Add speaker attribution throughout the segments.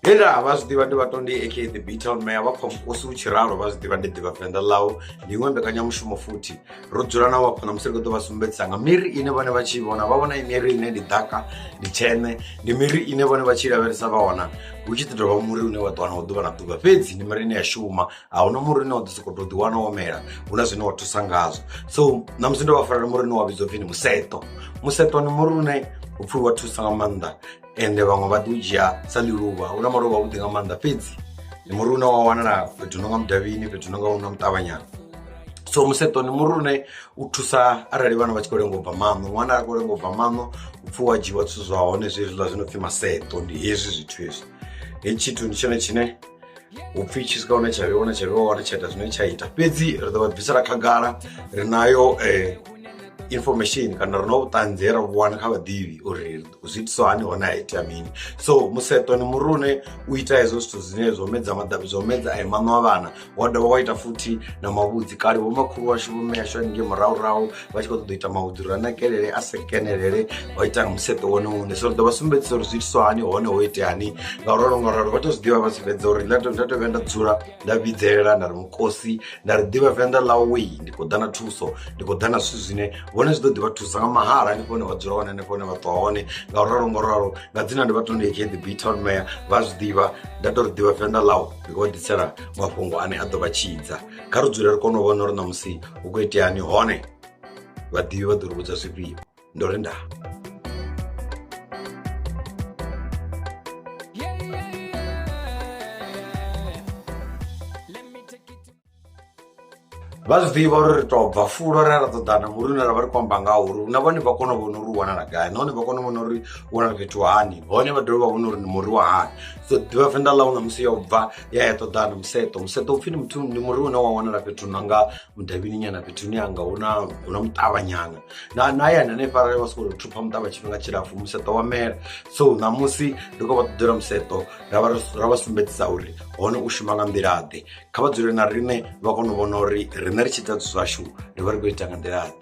Speaker 1: Hela vha zwi ḓivha ndi vhatondi aka the Beatle Mayor vha pfa mukosi u tshi ralo vha zwi ḓivha ndi ḓivha venḓa ḽau ndi iṅwe mbekanyamushumo futhi ro dzula na vhafha ṋamusi ri khou ḓo vha sumbedzisa nga miri ine vhone vha tshi vhona vha vhona i miri ine ndi ḓaka ndi tsheṋe ndi miri ine vhone vha tshi lavhelesa vha wana hu tshi ḓi tovha muri une wa ṱuwa nawo ḓuvha na ḓuvha fhedzi ndi miri ine ya shuma a huna muri une wa ḓo sokou tou ḓiwana wo mela hu na zwine wa thusa ngazwo so ṋamusi ndo vha farela muri une wa vhidzwa upfhi ndi museṱo museṱo ndi muri une upfhi wa thusa nga maanḓa ende vhaṅwe vha ḓi u dzhia sa ḽiluvha hu na maluvha avhuḓi nga maanḓa fhedzi ndi muri une wa wanala fhethu no nga mudavhini fhethu no nga hu na muṱavhanyana so museṱo ndi muri une u thusa arali vhana vha tshi khou lenga u bva maṋo ṅwana a khou lenga u bva maṋo upfhi wa dzhiwa zwithu zwa hone zwezwiḽa zwi no pfhi maseṱo ndi hezwi zwithu hezwi hetshi tshithu ndi tshone tshine upfhi tshi swika hune tsha vheiwa hune tsha vheiwa hone tsha ita zwine tsha ita fhedzi ri ḓo vha bvisela khagala ri nayo information kana ri na vhuṱanzi he ra vhu wana kha vhaḓivhi uri zwi itiswa hani hone ha itea mini so museṱo ndi muri une u ita hezwo zwithu zwine zwo medza maḓabvi zwo medza a maṋo a vhana wa dovha wa ita futhi na mavhudzi kale vho makhulu washu vho mme ashu haningei murahu vha tshi khou ṱoḓa u ita mavhudzi uri a nakelele a sekenelele vha ita nga museṱo wone une so ri ḓo vha sumbedzisa uri zwi itiswa hani hone ho itea hani ngauralo ngauralo vha to zwi ḓivha vha si fhedza uri nda to vhuya nda dzula nda vhidzelela nda ri mukosi nda ri ḓivha venḓa ḽa wei ndi khou ḓa na thuso ndi khou ḓa na zwithu zwine vhone zwi ḓo ḓi vha thusa nga mahala hanefho hune vha dzula hone hanefho hune vha ṱwa hone ngauralo ngauralo nga dzina ndi vha tondi aka the Beaton Mayor vha zwi ḓivha nda to ri ḓivha venḓa ḽau ndi khou vha ḓisela mafhungo ane a ḓo vha tshidza kha ri dzule ri kone u vhona uri ṋamusi hu khou iteani hone vhaḓivhi vha ḓo ri vhudza zwifhio ndo ri ndaa. Vha zwi ḓivha uri ri tou bva fulo ra ra ṱoḓana muri une ra vha ri khou amba ngawo uri na vhone vha kone u vhona uri u wanala gai nahone vha kone u vhona uri u wanala fhethu hani hone vha dovha vha vhona uri ndi muri wa hani so ḓivha venḓa ḽau ṋamusi ya u bva ya ya ṱoḓana museṱo museṱo upfhi ndi muthu ndi muri une wa wanala fhethu nanga mudavhini nyana fhethu hune hanga hu na hu na muṱavha nyana na na hayani hanefha arali vha sokou thupha muṱavha tshifhinga tshilapfhu museṱo wa mela so ṋamusi ndi khou vha ṱoḓela museṱo ra vha ra vha sumbedzisa uri hone u shuma nga nḓila ḓe kha vha dzule na riṋe vha kone u vhona uri riṋe ri tshi ita zwithu zwashu ri vha ri khou ita nga nḓila ḓe.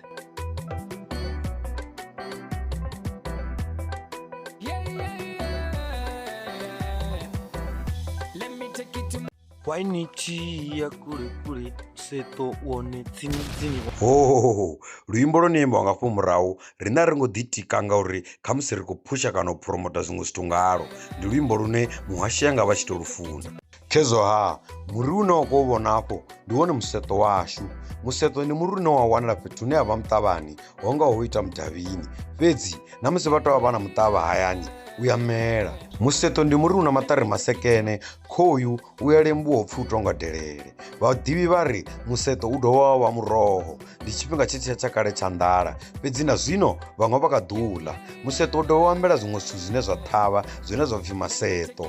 Speaker 2: Waini tshi ya kule kule museṱo wone tsini tsini.
Speaker 1: Hohoho luimbo lwo no imbiwa nga hafho murahu riṋe a ri ngo ḓitika ngauri khamusi ri khou phusha kana u phuromota zwiṅwe zwithu ngalo ndi luimbo lune muhashi anga vha tshi to lufuna. Khezwo ha muri une wa khou vhona afho ndi wone museṱo washu museṱo ndi muri une wa wanala fhethu hune ha vha muṱavhani ho nga ho ita mudavhini fhedzi na musi vha tou vha na muṱavha hayani u ya mela. Museṱo ndi muri una maṱari masekene khoyu u ya lembuwa upfhi u tonga delele vhaḓivhi vha ri museṱo u dovha wa vha muroho ndi tshifhinga tshetshiya tsha kale tsha nḓala fhedzi na zwino vhaṅwe vha kha ḓi u ḽa. Museṱo u dovha wa mela zwiṅwe zwithu zwine zwa ṱhavha zwine zwa pfhi maseṱo.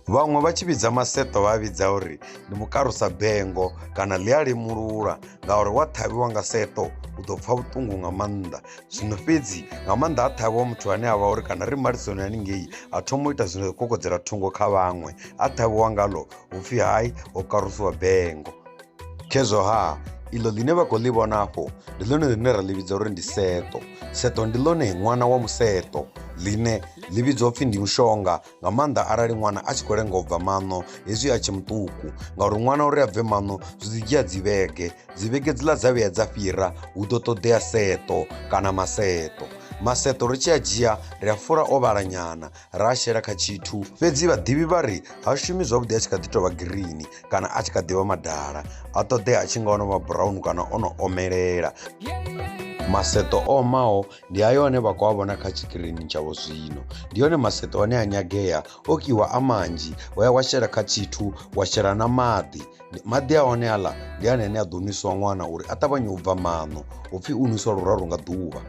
Speaker 1: Vhaṅwe vha tshi vhidza maseṱo vha vhidza uri ndi mukarusa bengo kana ḽi a lemulula ngauri wa ṱhavhiwa nga seṱo u ḓo pfha vhuṱungu nga maanḓa zwino fhedzi nga maanḓa ha ṱhavhiwa muthu ane avha uri kana ri malisoni haningei a thoma u ita zwino kokodzela thungo kha vhaṅwe a ṱhavhiwa ngalo hupfhi hai ho karusiwa bengo. Khezwo ha iḽo ḽine vha khou ḽi vhona afho ndi ḽone ḽine ra ḽi vhidza uri ndi seṱo seṱo ndi ḽone ṅwana wa museṱo ḽine ḽi vhidzwa upfhi ndi mushonga nga maanḓa arali ṅwana a tshi khou lenga u bva maṋo hezwi a tshe muṱuku ngauri ṅwana uri a bve maṋo zwi ḓi dzhia dzi vhege dzi vhege dziḽa dza vhuya dza fhira hu ḓo ṱoḓea seṱo kana maseṱo. Maseṱo ri tshi a dzhia ri a fula o vhala nyana ra a shela kha tshithu fhedzi vhaḓivhi vha ri ha shumi zwavhuḓi a tshi kha ḓi tovha green kana a tshi kha ḓivha madala a ṱoḓea a tshi nga ono vha brown kana ono omelela. Maseṱo o omaho ndi ayo ane vha khou a vhona kha tshikirini tshavho zwino ndi hone maseṱo ane a nyagea o kiwa a manzhi wa ya wa shela kha tshithu wa shela na maḓi maḓi a hone aḽa ndi ane ane a ḓo nwisiwa ṅwana uri a ṱavhanye u bva maṋo hupfhi u nwisiwa luraru nga ḓuvha.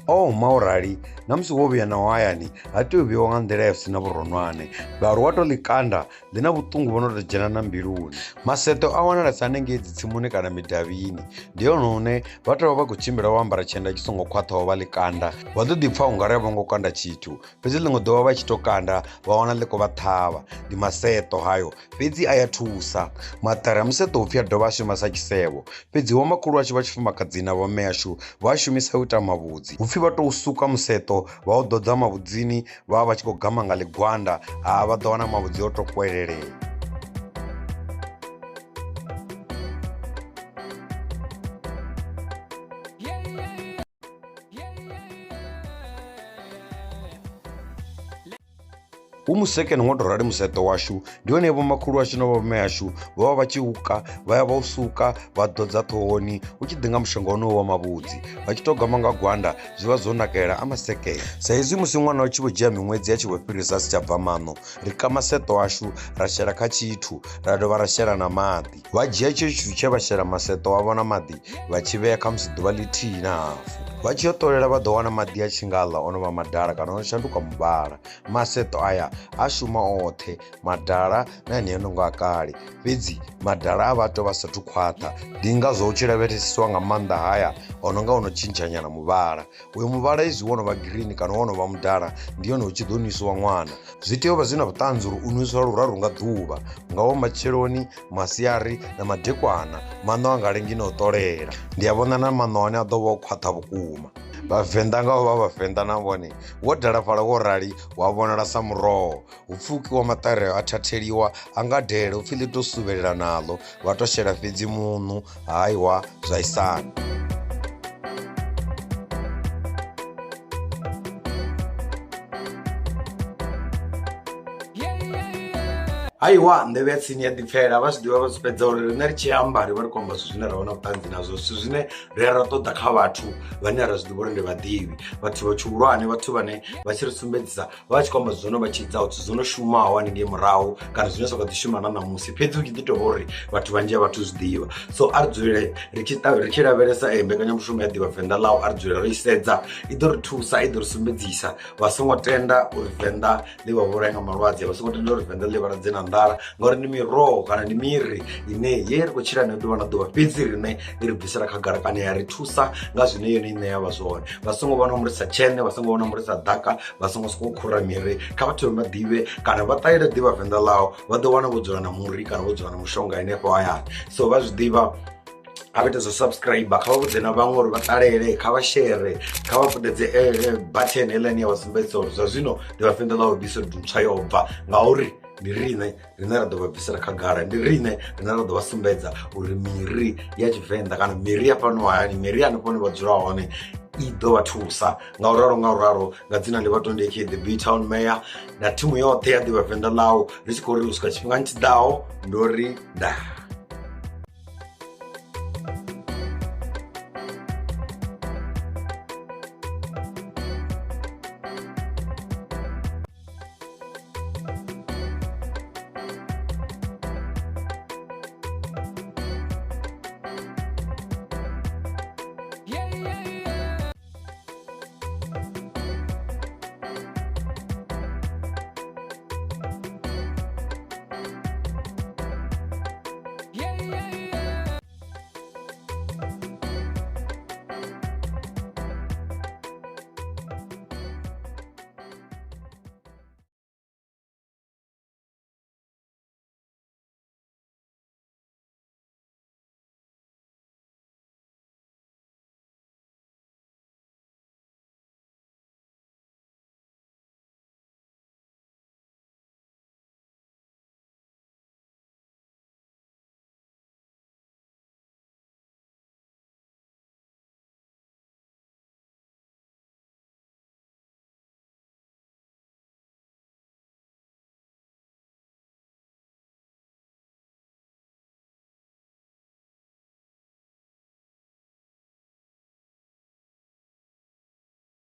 Speaker 1: O oma o rali na musi wo vhuya nao hayani ha tei u vheiwa nga nḓila ya si na vhuronwane ngauri wa to ḽi kanda ḽi na vhuṱungu vho no tou dzhena na mbiluni. Maseṱo a wanalesa hanengei dzi tsimuni kana midavhini ndi hone hune vha tea u vha vha khou tshimbila vho ambara tshienda tshi songo khwaṱhaho vha ḽi kanda vha ḓo ḓi pfha ungari a vho ngo kanda tshithu fhedzi ḽiṅwe ḓuvha vha tshi to kanda vha wana ḽi khou vha ṱhavha ndi maseṱo hayo fhedzi a ya thusa. Maṱari a museṱo hupfhi a dovha a shuma sa tshisevho fhedzi vhomakhulu ashu vha tshifumakadzini na vhomme ashu vha a shumisa u ita mavhudzi hupfhi vha tou suka museṱo vha u ḓodza mavhudzini vha vha vha tshi khou gama nga ḽigwanda, ha vha ḓo wana mavhudzi o to kwelelea. Hu musekene ngo to rali museṱo washu ndi hone vhomakhulu ashu na vhomme ashu vho vha vha tshi uka vha ya vha u suka vha ḓodza ṱhohoni u tshi ḓi nga mushonga wonowo wa mavhudzi vha tshi to gama nga gwanda zwi vha zwo nakela a masekene. Sa izwi musi ṅwana u tshi vho dzhia miṅwedzi a tshi vho fhirisa a si tsha bva maṋo ri ka maseṱo ashu ra shela kha tshithu ra dovha ra shela na maḓi. Vha dzhia tshetsho tshithu tshe vha shela maseṱo avho na maḓi vha tshi vhea khamusi ḓuvha ḽithihi na hafu. Vha tshi yo ṱolela vha ḓo wana maḓi a tshi nga aḽa o no vha madala kana o no shanduka muvhala. Maseṱo aya a shuma oṱhe madala na anea no nga a kale fhedzi madala a vha a tou vha sathu khwaṱha ndi ngazwo hu tshi lavheleswa nga maanḓa haya o no nga o no tshintsha nyana muvhala. Uyo muvhala izwi wo no vha green kana wo no vha mudala ndi hone hu tshi ḓo nwisiwa ṅwana. Zwi tea u vha zwi na vhuṱanzi uri u nwiswa luraru nga ḓuvha nga wa matsheloni, masiari na madekwana maṋo a nga lengi na u ṱolela. Ndi a vhona na maṋo ane a ḓo vha o khwaṱha vhukuma. Vhavenḓa nga u vha vhavenḓa na vhone wo dalafhala wo rali wa vhonala sa muroho hu pfukiwa maṱari a thatheliwa a nga dele upfhi ḽi to suvhelela naḽo vha to shela fhedzi muṋu haiwa zwa isana. Haiwa nḓevhe ya tsini ya ḓipfela vha zwi ḓivha vha zwi fhedza uri riṋe ri tshi amba ri vha ri khou amba zwithu zwine ra vha na vhuṱanzi nazwo zwithu zwine ri a ra ṱoḓa kha vhathu vhane ra zwi ḓivha uri ndi vhaḓivhi vhathu vha tshihulwane vhathu vhane vha tshi ri sumbedzisa vha tshi khou amba zwithu zwo no vha tshidzaho zwithu zwo no shumaho haningei murahu kana zwine zwa kha ḓi shuma na ṋamusi fhedzi hu tshi ḓi tovha uri vhathu vhanzhi a vhathu zwi ḓivha. So a ri dzulele ri tshi lavhelesa mbekanyamushumo ya Ḓivha Venḓa Ḽau a ri dzulele ro i sedza i ḓo ri thusa i ḓo ri sumbedzisa vha songo tenda uri Venḓa ḽi vha vhulaye nga malwadze vha songo tenda uri Venḓa ḽi vha ladze na nḓala ngauri ndi miroho kana ndi miri ine ye ri khou tshila nayo ḓuvha na ḓuvha fhedzi riṋe i ri bvisela khagala kana ya ri thusa nga zwine yone ine ya vha zwone. Vha songo vha na mulisa tshene vha songo vha na mulisa ḓaka vha songo sokou khura miri kha vhathu vha ḓivhe kana vha ṱalele Ḓivha Venḓa Ḽau vha ḓo wana vho dzula na muri kana vho dzula na mushonga henefho hayani. So vha zwi ḓivha kha vha ite zwo subscribe kha vha vhudze na vhaṅwe uri vha ṱalele kha vha shere kha vha puṱedze button heiḽani ya vha sumbedzisa uri zwa zwino Ḓivha Venḓa Ḽau episode ntswa yo bva ngauri ndi riṋe rine ra ḓo vha bvisela khagala ndi riṋe rine ra ḓo vha sumbedza uri miri ya Tshivenḓa kana miri ya fhano hayani miri ya hanefho hune vha dzula hone i ḓo vha thusa. Ngauralo ngauralo nga dzina ḽi vha Tondeki the B Town Mayor na thimu yoṱhe ya Ḓivha Venḓa Ḽau ri tshi khou ri u swika tshifhingani tshiḓaho ndo ri ndaa.